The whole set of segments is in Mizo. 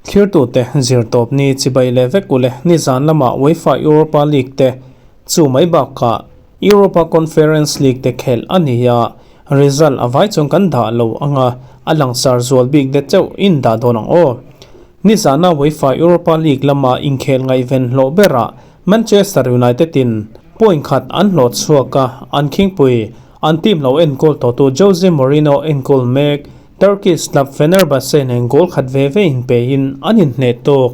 Thlirtute zirtawpni chibai leh vek ule nizan lama UEFA Europa League te chu mai bakah Europa Conference League te khelh a ni a, result a vai chuan kan dah lo anga a langsar zual bik de chauh in dah dawn ang aw. Nizana UEFA Europa League lama inkhel ngaihven hlawh berah Manchester United in point khat an hlawh chhuak a, an khingpui an team lo enkawl tawhtu Jose Mourinho enkawl mek Turkish club Fenerbahce nen goal khat ve ve inpeiin an inhneh tawk.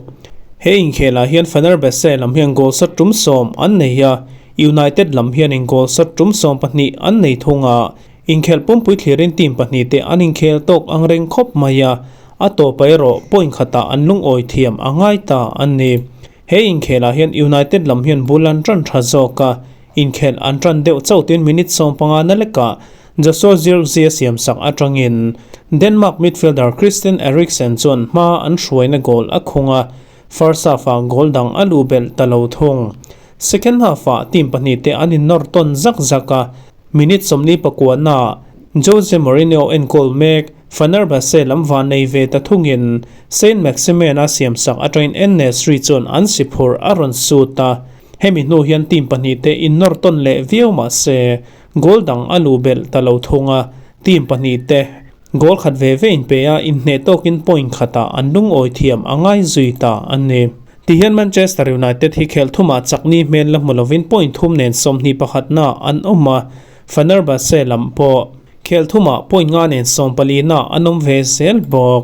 He inkhelah hian Fenerbahce lam hian goal sat tum sawm an nei a, United lam hianin goal sat tum 12 an nei thung a. Inkhelh pumpui thlirin team pahnih te an inkhel tawk ang reng khawp mai a, a tawpa erawh point khatah an lungawi thiam a ngai ta a ni. He inkhelah hian United lam hian bul an tan tha zawk a, inkhelh an tan deuh chauhtin minute 15 na lekah Joshua Zirkzee siamsak atangin Denmark midfielder Christian Eriksen chuan hma an hruaina goal a khung a, first half-ah goal dang a luh belh ta lo thung. Second half-ah team pahnih te an innawr tawn zak zak a, minute 49-ah Jose Mourinho enkawl mek Fenerbahce lam van nei ve ta thungin Saint-Maximin-a siamsak atangin En-Nesyri chuan an si phurh a rawn sut a, hemi hnu hian team pahnih te innawr tawn leh viau mah se Goal dang a luh belh ta lo thung a, team pahnih te goal khat ve ve inpe a, inhneh tawkin point khatah an lungawi thiam a ngai zui ta a ni. Tihian Manchester United hi khelh thumah chakni hmel la hmu lovin point thum nen 21na an awm a, Fenerbahce lam pawh khelh thumah point nga nen 14na an awm ve zel bawk.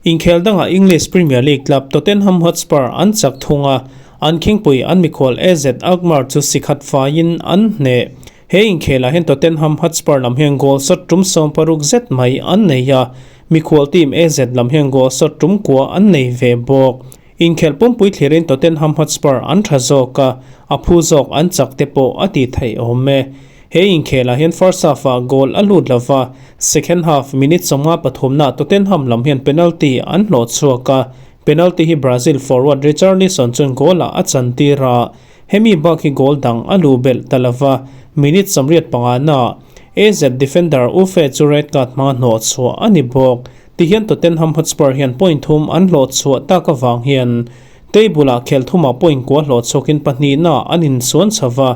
Inkhel dangah English Premier League club Tottenham Hotspur an chak thung a, an khingpui an mikhual AZ Alkmaar chu si khat faiin an hneh. He inkhelah hian Tottenham Hotspur lam hian goal shot tum 60 zet mai an nei a, mikhual team AZ lam hian goal shot tum kua an nei ve bawk. Inkhelh pumpui thlirin Tottenham Hotspur an tha zawk a, a phu zawk an chak te pawh a ti theih awm e. He inkhelah hian first half-ah goal a lut lova, second half minute 53-naah Tottenham lam hian penalty an hlawh chhuak a, penalty hi Brazil forward Richarlison chuan goal-ah a chantir a, hemi bak hi goal dang a luh belh ta lova, minute 85-naah AZ defender Uffe chu red card hmanga hnawh chhuah a ni bawk. Tihian Tottenham Hotspur hian point thum an hlawh chhuah tak avang hian table-ah khelh thumah point kua hlawh chhuakin pahnihnaah an insuan chho va,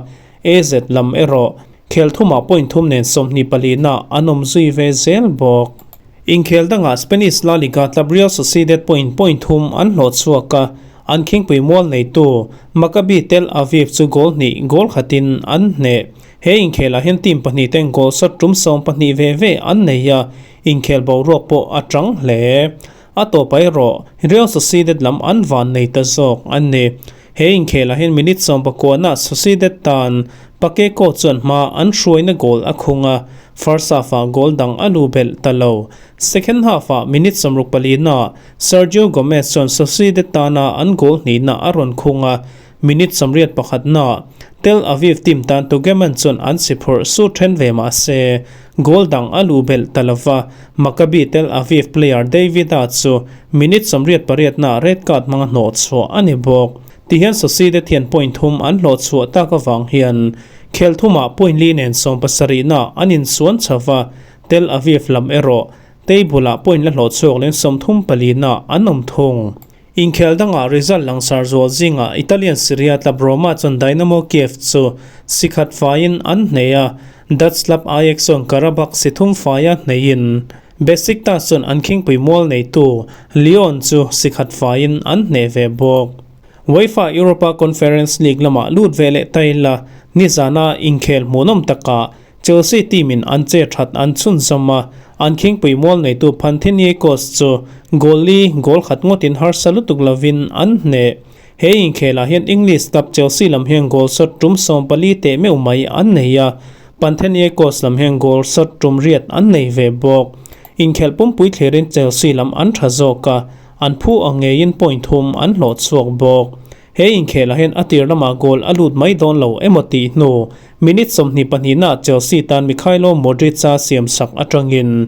AZ lam erawh khelh thumah point thum nen 24-naah an awm zui ve zel bawk. Inkhel dangah Spanish La Liga club Real Sociedad point point thum an hlawh chhuak a, an khingpui mual neitu Maccabi Tel Aviv chu goal hnih goal khatin an hneh. He inkhelah hian team pahnih ten goal shot tum 12 ve ve an nei a, inkhel boruak pawh a tang hle. A tawpa erawh Real Sociedad lam an van nei ta zawk an ni. He inkhelah hian minute 19-ah Sociedad tan Pacheco chuan hma an hruaina goal a khung a, first half-ah goal dang a lu belh ta lo. Second half-ah minute 64-naah Sergio Gomez chuan Sociedad tana an goal hnihna a rawn khung a, minute 81-naah Tel Aviv team tan Tugeman chuan an si phurh su then ve mah se, goal dang a luh belh ta lova, Maccabi Tel Aviv player Davida chu minute 88-naah red card hmanga hnawh chhuah a ni bawk. Tihian Sociedad hian point thum an hlawh chhuah tak avang hian khelh thumah point li nen 70-naah an insuan chho va, Tel Aviv lam erawh table-ah point la hlawh chhuak leh 34-naah an awm thung. Inkhel dangah result langsar zual zingah Italian Serie A club Roma chuan Dynamo Kiev chu si khat faiin an hneh a, Dutch club Ajax chuan Qarabag si thum faia hneihin Besiktas chuan an khingpui mual neitu Lyon chu si khat faiin an hneh ve bawk. UEFA Europa Conference League lamah lut ve leh ta ila nizana inkhel hmuhnawm takah Chelsea team-in an che that an chhunzawm a, an khingpui mual neitu Panathinaikos chu goal li goal khat ngawtin harsa lutuk lovin an hneh. He inkhelah hian English club Chelsea lam hian goal shot tum 14 teh meuh mai an nei a, Panathinaikos lam hian goal shot tum riat an nei ve bawk. Inkhelh pumpui thlirin Chelsea lam an tha zawk a, an phu ang ngeiin point thum an hlawh chhuak bawk. He inkhelah hian a tir lamah goal a lut mai dawn lo emaw tih hnu minute 22-naah Chelsea tan Mykhailo Mudryk-a siamsak atangin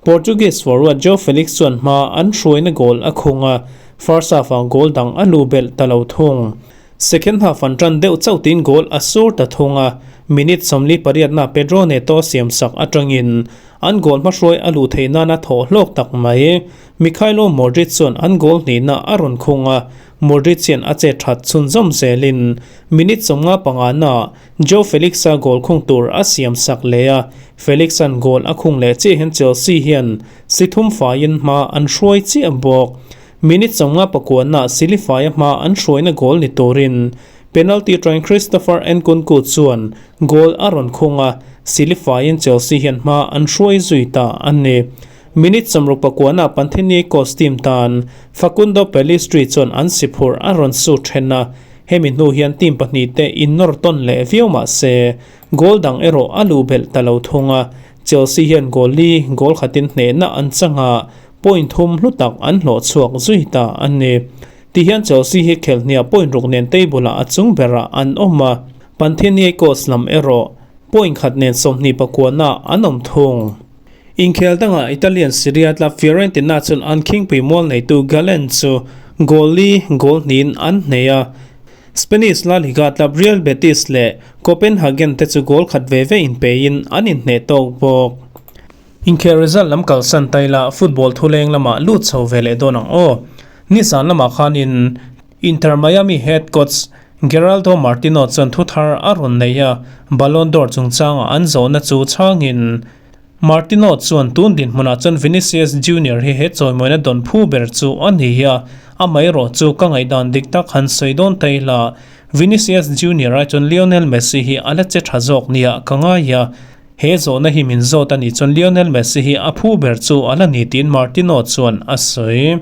Portuguese forward Joao Felix chuan hma an hruaina goal a khung a, first half-ah goal dang a lu belh ta lo thung. Second half an tan deuh chauh tiin goal a sur ta thung a, minute 48-naah Pedro Neto siamsak atangin. An goal hmahruai a luh theih nana thawh hlawk tak mai. Mykhailo Modric chuan an goal hnihna a rawn khung a, Modric hian a chet that chhunzawm zelin minute 55 naah Joao Felix-a goal khung tur a siam sak leh a, Felix-a'n goal a khung leh chiah hian Chelsea hian si thum faiin hma an hruai chiah bawk. Minute 59 naah Silifaia hma an hruaina goal ni turin Penalty atangin Christopher Nkunku chuan goal a rawn khung a, Silifaiin Chelsea hian hma an hruai zui ta a ni. Minute 69 ah Panathinaikos team tan Facundo Pellistri chuan an si phurh a rawn su then a, hemi hnu hian team pahnih te innawr tawn leh viau mah se goal dang erawh a luh belh ta lo thung a, Chelsea hian goal li goal khatin hnehna an chang a, point thum hlu tak an hlawh chhuak zui ta a ni. Tihian Chelsea hi khelhniah point ruk nen table ah a chung berah an awm a, Panathinaikos lam erawh point khat nen 29 ah an awm thung. Inkhel dangah Italian Serie A club Fiorentina chuan an khingpui mual neitu Gallen chu goal li goal hnihin an hneh a. Spanish La Liga club Real Betis leh Copenhagen te chu goal khat ve ve inpeiin an inhneh tawk bawk. Inkhel result lam kalsan taila football thuleng lamah lut chho ve leh dawn ang aw. Nizan lamah khanin Inter Miami head coach Geraldo Martino chuan thu thar a rawn nei a, Ballon d'Or chungchanga an zawhna chu chhangin Martino chuan tun dinhmunah chuan Vinicius Junior hi he chawimawina dawn phu ber chu a ni a, amaherawh chu ka ngaihdan dik tak han sawi dawn ta ila, Vinicius Junior ai chuan Lionel Messi hi a la che tha zawk nia ka ngai a, he zawhna hi min zawt a nih chuan Lionel Messi hi a phu ber chu a la ni tiin Martino chuan a sawi.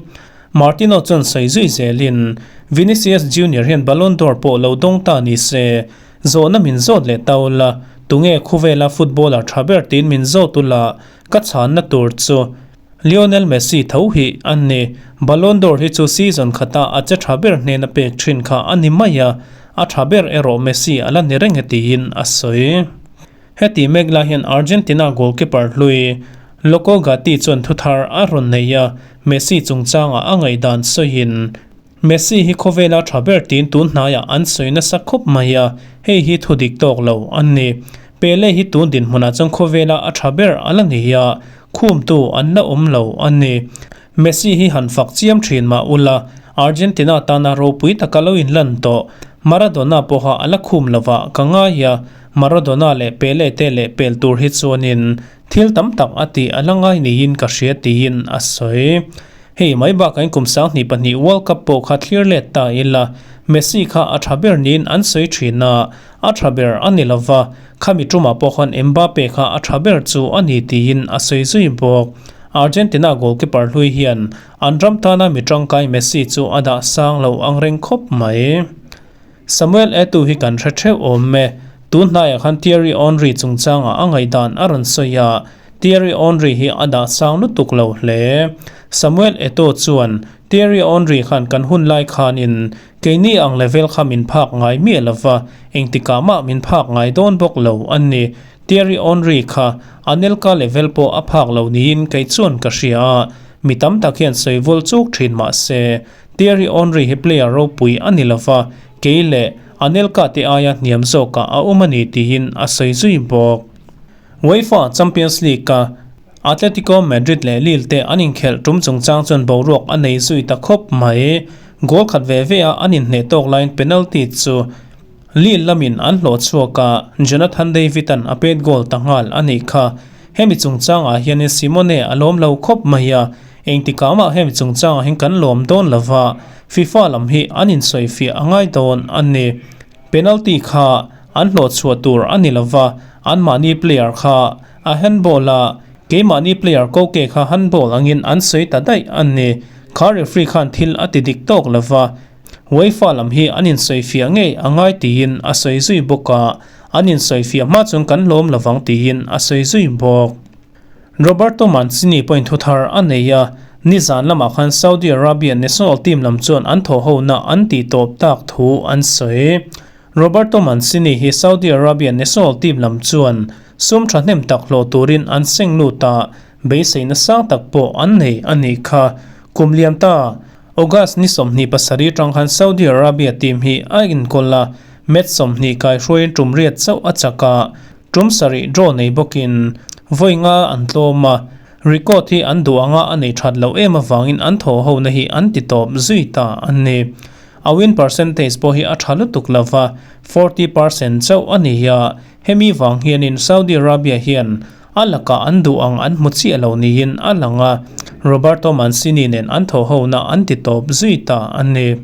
Martino chuan sawi zui zelin Vinicius Junior hian Ballon d'Or pawh lo dawng ta ni se, Zawhna min zawt leh ta ula, tunge khawvela footballer tha ber tiin min zawt ula, ka chhanna tur chu Lionel Messi tho hi a ni. Ballon d'Or hi chu season khata a che tha ber hnena pek thin kha a ni mai a, a tha ber erawh Messi a la ni reng e tiin a sawi. Heti mek lai hian Argentina goalkeeper hlui Loco Gatti chuan thuthar a rawn nei a, Messi chungchangah a ngaihdan sawiin, Messi hi khawvela tha ber tiin tun hnaiah an sawi nasa khawp mai a, hei hi thu dik tawk lo a ni. Pele hi tun dinhmunah chuan khawvela a tha ber a la ni a, khumtu an la awm lo a ni. Messi hi han fak chiam thin mah ula, Argentina tana ropui taka lo inlan tawh Maradona pawha a la khum lovah ka ngai a, Maradona leh Pele te leh pel tur hi chuanin thil tam tak a tih a la ngai niin ka hria tiin a sawi. Hei mai bakah in kum 2002 World Cup pawh kha thlir let ta ila, Messi kha a tha ber niin an sawi thin a, a tha ber a ni lova, khami tumah pawh khan Mbappe kha a tha ber chu a ni tiin a sawi zui bawk. Argentina goalkeeper hlui hian an ram tana mi tangkai Messi chu a dah sang lo ang reng khawp mai. Samuel Eto'o hi kan hre theuh awm e. Tun hnaiah khan Thierry Henry chungchangah a ngaihdan a rawn sawi a, Thierry Henry hi a dah sang lutuk lo hle. Samuel Eto'o chuan, Thierry Henry khan kan hun lai khanin keini ang level kha min phak ngai miah lova, engtikah mah min phak ngai dawn bawk lo a ni. Thierry Henry kha Anelka level pawh a phak lo niin kei chuan ka hria a, mi tam tak hian sawi vul chuk thin mah se, Thierry Henry hi player ropui a ni lova, kei leh Anelka te aia hniam zawkah a awm a ni tiin a sawi zui bawk. UEFA Champions League-a Atletico Madrid leh Lille te an inkhelh tum chungchang chuan boruak a nei zui ta khawp mai. Goal khat ve ve a an inhneh tawk laiin penalty chu Lille lamin an hlawh chhuak a, Jonathan David-a'n a pet goal ta nghal a nih kha. Hemi chungchangah hianin Simone a lawm lo khawp mai a, Engtikah mah hemi chungchangah hian kan lawm dawn lova, FIFA lam hi an insawifiah a ngai dawn a ni. Penalty kha an hlawhchhuah tur a ni lova, anmahni player kha a handball a, keimahni player Koke kha handball angin an sawi ta daih a ni. Kha referee khan thil a ti dik tawk lova, UEFA lam hi an insawifiah ngei a ngai tiin a sawi zui bawk a, an insawifiah hma chuan kan lawm lovang tiin a sawi zui bawk. Roberto Mancini pawhin thuthar a nei a, nizan lamah khan Saudi Arabia national team lam chuan an thawhhona an tih tawp tak thu an sawi. Roberto Mancini hi Saudi Arabia national team lam chuan sum thahnem tak hlawh turin an seng lut a, beiseina sang tak pawh an nei a nih kha. Kum liam ta, August ni 27 atang khan Saudi Arabia team hi a inkawl a, match 20 kaihruaiin tum riat chauh a chak a, Tum sarih draw nei bawkin Vawi nga an tlawm a, record hi an duh anga a nei that loh em avangin an thawh hona hi an ti tawp zui ta a ni. A win percentage pawh hi a tha lutuk lova, 40% chauh a ni a, hemi vang hianin Saudi Arabia hian a lakah an duh ang an hmu chiah lo niin a lang a, Roberto Mancini nen an thawh hona an ti tawp zui ta a ni.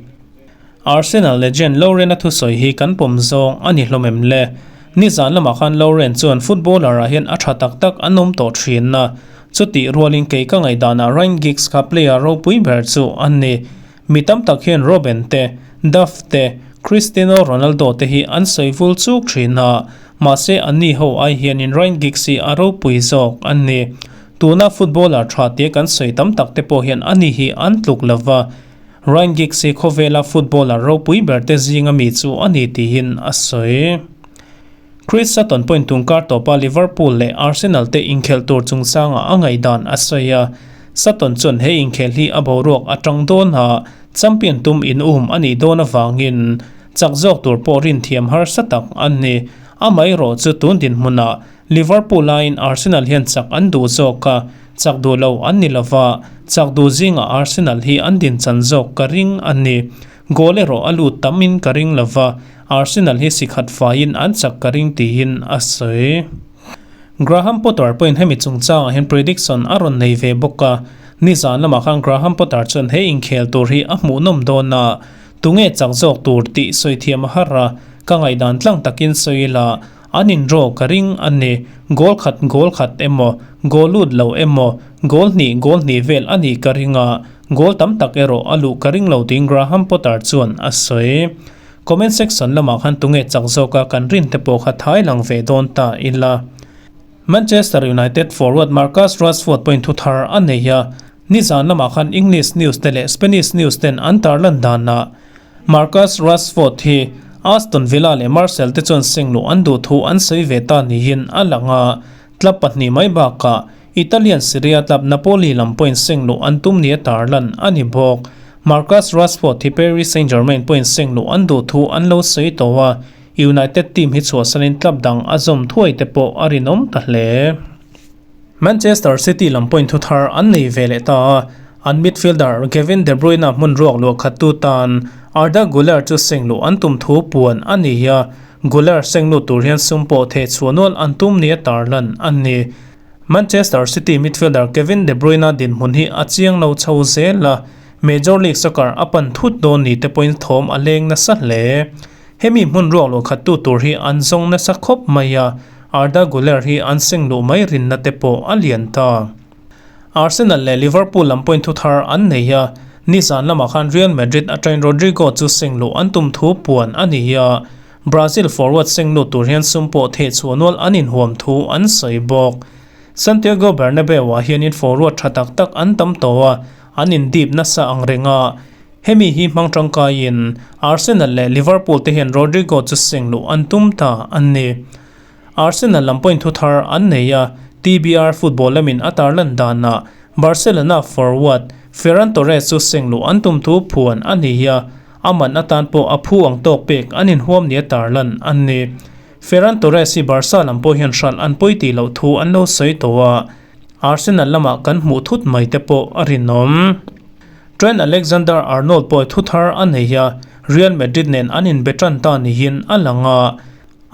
Arsenal legend Lauren-a thusawi hi kan pawm zawng a ni hlawm em le? Nizan lamah khan Lauren chuan footballer-ah hian a tha tak tak an awm tawh thin a, chutih rualin kei ka ngaihdanah Ryan Giggs kha player ropui ber chu a ni. Mi tam tak hian Robben te, Duff te, Cristiano Ronaldo te hi an sawi vul chuk thin a, mahse anni ho ai hianin Ryan Giggs hi a ropui zawk a ni. Tuna footballer tha tia kan sawi tam tak te pawh hian ani hi an tluk lova, Ryan Giggs hi khawvela footballer ropui berte zinga mi chu a ni tiin a sawi. Chris Sutton pawhin tungkar tawpa Liverpool leh Arsenal te inkhelh tur chungchangah a ngaihdan a sawi a. Sutton chuan he inkhelh hi a boruak a tang dawn a, champion tum in um a nih dawn avangin chak zawk tur pawh rinthiam harsa tak a ni. Amaherawh chu tun dinhmunah Liverpool aiin Arsenal hian chak an duh zawk a, chak duh lo an ni lova, chak duh zingah Arsenal hi an dinchan zawk ka ring a ni. Goal erawh a lut tamin ka ring lova, Arsenal hi si khat faiin an chak ka ring tiin a sawi. Graham Potter pawhin hemi chungchangah hian prediction a rawn nei ve bawk a, nizan lamah khan Graham Potter chuan he inkhel tur hi a hmuhnawm dawn a, tunge chak zawk tur tih sawi thiam a har a, ka ngaihdan tlang takin sawi ila, An indraw ka ring a ni. Goal khat goal khat emaw, goal lut lo emaw, goal hnih goal hnih vel a nih ka ring a, goal tam tak erawh a luh ka ring lo tiin Graham Potter chuan a sawi. Comment section lamah khan tunge chak zawka kan rin te pawh kha thai lang ve dawn ta ila. Manchester United forward Marcus Rashford pawhin thu thar a nei a, nizan lamah khan English news te leh Spanish news ten an tarlan danah Marcus Rashford hi Aston Villa leh Marseille te chuan seng luh an duh thu an sawi ve ta niin a lang a, club pahnih mai bakah Italian Serie A club Napoli lam pawhin seng luh an tum nia tarlan a ni bawk. Marcus Rashford hi Paris Saint-Germain pawhin seng luh an duh thu an lo sawi tawh a, United team hi chhuahsanin club dang a zawm thuai te pawh a rinawm ta hle. Manchester City lam pawhin thu thar an nei ve leh ta a, an midfielder Kevin De Bruyne hmun ruak luah khattu tan Arda Guler chu seng luh an tum thu puan a ni a, Guler seng lut tur hian sum pawh theh chhuah nual an tum nia tarlan a ni. Manchester City midfielder Kevin De Bruyne dinhmun hi a chiang lo chho zel a, Major League Soccer a pan thut dawn ni te pawhin thawm a leng nasa hle. Hemi hmun ruak luah khattu tur hi an zawng nasa khawp mai a, Arda Guler hi an seng luh mai rinna te pawh a lian ta. Arsenal leh Liverpool lam pawhin thu thar an nei a, nizan lamah khan Real Madrid atangin Rodrygo chu seng luh an tum thu puan a ni a, Brazil forward seng lut tur hian sum pawh theh chhuah nual an inhuam thu an sawi bawk. Santiago Bernabeu-ah hianin forward tha tak tak an tam tawh a, an indip nasa ang reng a, Hemi hi hmang tangkaiin Arsenal leh Liverpool te hian Rodrygo chu seng luh an tum ta a ni. Arsenal lam pawhin thu thar an nei a, TBR football lamin a tarlan danah Barcelona forward Ferran Torres chu seng luh an tum thu phuan a ni a, a man atan pawh a phu ang tawk pek an inhuam nia tarlan a ni. Ferran Torres hi Barca lam pawh hian hralh an pawi tih loh thu an lo sawi tawh a, Arsenal lamah kan hmuh thut mai te pawh a rinawm. Trent Alexander-Arnold pawh thu thar a nei a, Real Madrid nen an inbe tan ta niin a lang a.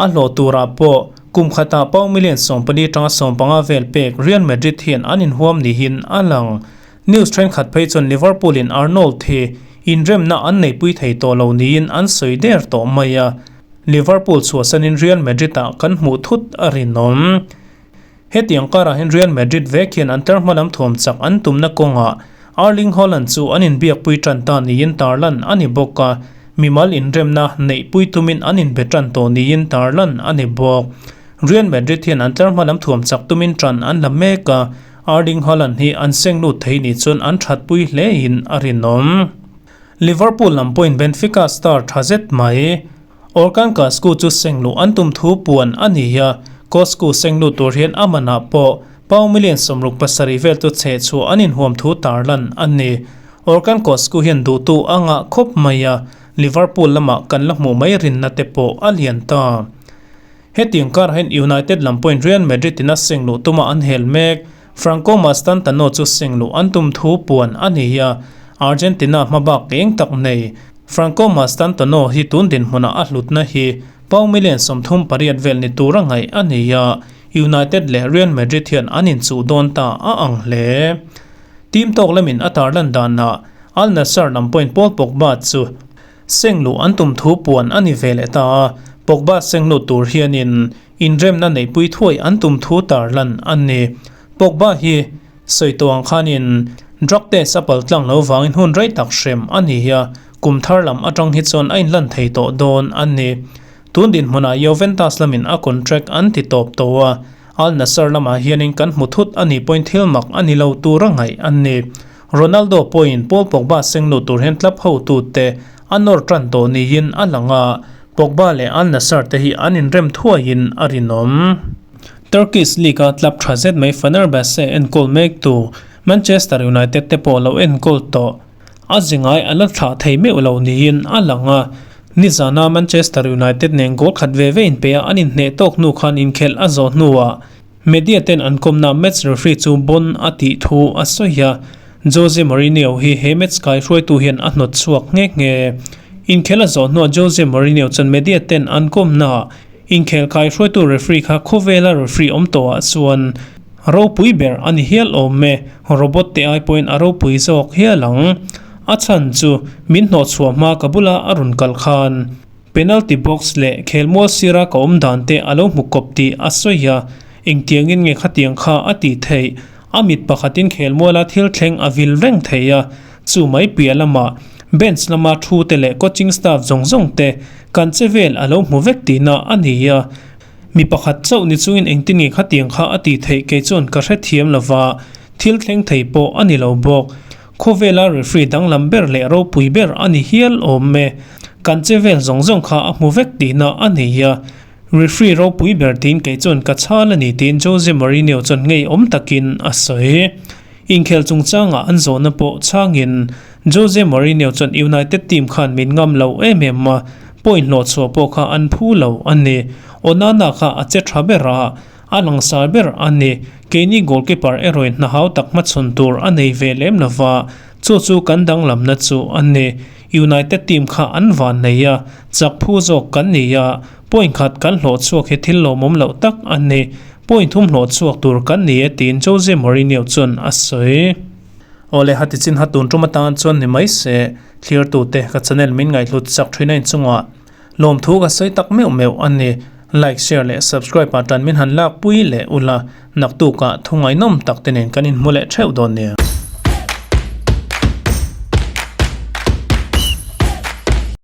A hlawh turah pawh kum khatah pound million 14 tanga 15 vel pek Real Madrid hian an inhuam niin a lang. News thenkhat phei chuan Liverpool-in Arnold hi inremna an neipui thei tawh lo niin an sawi der tawh mai a, Liverpool chhuahsanin Real Madrid-ah kan hmuh thut a rinawm. Hetiang karah hian Real Madrid vek hian an tlar hmalam thuam chak an tumna kawngah Erling Haaland chu an inbiakpui tan ta niin tarlan a ni bawk a, mimal inremna neihpui tumin an inbe tan tawh niin tarlan a ni bawk. Real Madrid hian an tlar hmalam thuam chak tumin tan an la mek a, Erling Haaland hi an seng lut thei nih chuan an thatpui hlein a rinawm. Liverpool lam pawhin Benfica star tha zet mai. Orkan Kasku chu seng luh an tum thu puan a ni a, Kosku seng lut tur hian a manah pawh pound million 67 vel chu chheh chhuah an inhuam thu tarlan a ni. Orkan Kosku hian duhtu a ngah khawp mai a, Liverpool lamah kan la hmuh mai rinna te pawh a lian ta. Hetiang karah hian United lam pawhin Real Madrid in a seng luh tuma an hel mek. Franco Mastantano chu seng luh an tum thu puan a ni a, Argentina hmabak eng tak nei Franco Mastantano hi tun dinhmunah a hlutna hi pound million 38 vel ni tura ngaih a ni a, United leh Real Madrid hian an inchuh dawn ta a ang hle. Team tawk lamin a tarlan danah Al Nassr lam pawhin Paul Pogba chu seng luh an tum thu puan a ni ve leh ta a, Pogba seng lut tur hianin inremna neihpui thuai an tum thu tarlan a ni. Pogba hi sawi tawh ang khanin drug test a pal tlang lo vangin hun rei tak hrem a ni a, kum thar lam atang hi chuan a inlan thei tawh dawn a ni. Tun dinhmunah Juventus lamin a contract an ti tawp tawh a, Al Nassr lamah hianin kan hmu thut a nih pawhin thil mak a ni lo tura ngaih a ni. Ronaldo pawhin Paul Pogba seng lut tur hian club hotute a nawr tan tawh niin a lang a, Pogba leh Al Nassr te hi an inrem thuaiin a rinawm. Turkish League-a club tha zet mai Fenerbahce enkawl mektu Manchester United te pawh lo enkawl tawh. A zingai a la thlah thei meuh lo niin a lang a, nizana Manchester United nen goal khat ve ve inpe a an inhneh tawk hnu khan inkhelh a zawh hnuah media ten an kawmna match referee chu bon a tih thu a sawi a, Jose Mourinho hi he match kai hruaitu hian a hnawt chhuak nghe nghe. Inkhelh a zawh hnuah Jose Mourinho chuan media ten an kawmna inkhel kai hruaitu referee kha khawvela referee awm tawhah chuan Ropui ber a ni hial awm e, robot te ai pawhin a ropui zawk hial ang. A chhan chu min hnawhchhuah hma ka bula a rawn kal khan penalty box leh khelmual sira ka awm dan te a lo hmu kawp tih a sawi a, engtiangin nge khatiang kha a tih theih? A mit pakhatin khelmuala thil thleng a vil reng thei a, chu mai piah lamah bench lama thu te leh coaching staff zawng zawng te kan che vel a lo hmu vek tihna a ni a. Mi pakhat chauh ni chungin engtin nge khatiang kha a tih theih kei chuan ka hrethiam lova, thil thleng thei pawh a ni lo bawk. Khawvela referee danglam ber leh ropui ber a ni hial awm e. Kan che vel zawng zawng kha a hmu vek tihna a nei a. Referee ropui ber tiin kei chuan ka chhal a ni tiin Jose Mourinho chuan ngeiawm takin a sawi. Inkhel chungchangah an zawhna pawh chhangin Jose Mourinho chuan United team khan min ngam lo em em a, point hlawhchhuah pawh kha an phu lo a ni. Onana kha a che tha ber a, a langsar ber a ni. Keini goalkeeper erawhin hna hau tak hmachhawn tur a nei ve lem lo va, chu chu kan danglamna chu a ni. United team kha an van nei a, chak phu zawk kan ni a, point khat kan hlawhchhuak hi thil lawmawm loh tak a ni. Point thum hlawhchhuak tur kan ni e tiin Jose Mourinho chuan a sawi. Awle hati chin ha tun tum atan chuan ni mai se, thlirtute ka channel min ngaihhlut chak thin a inchungah lawmthu ka sawi tak meuh meuh a ni. Like, share leh subscribe ah tan min han lak pui leh ula, naktukah thu ngaihnawm tak te nen kan inhmu leh theuh dawn nia.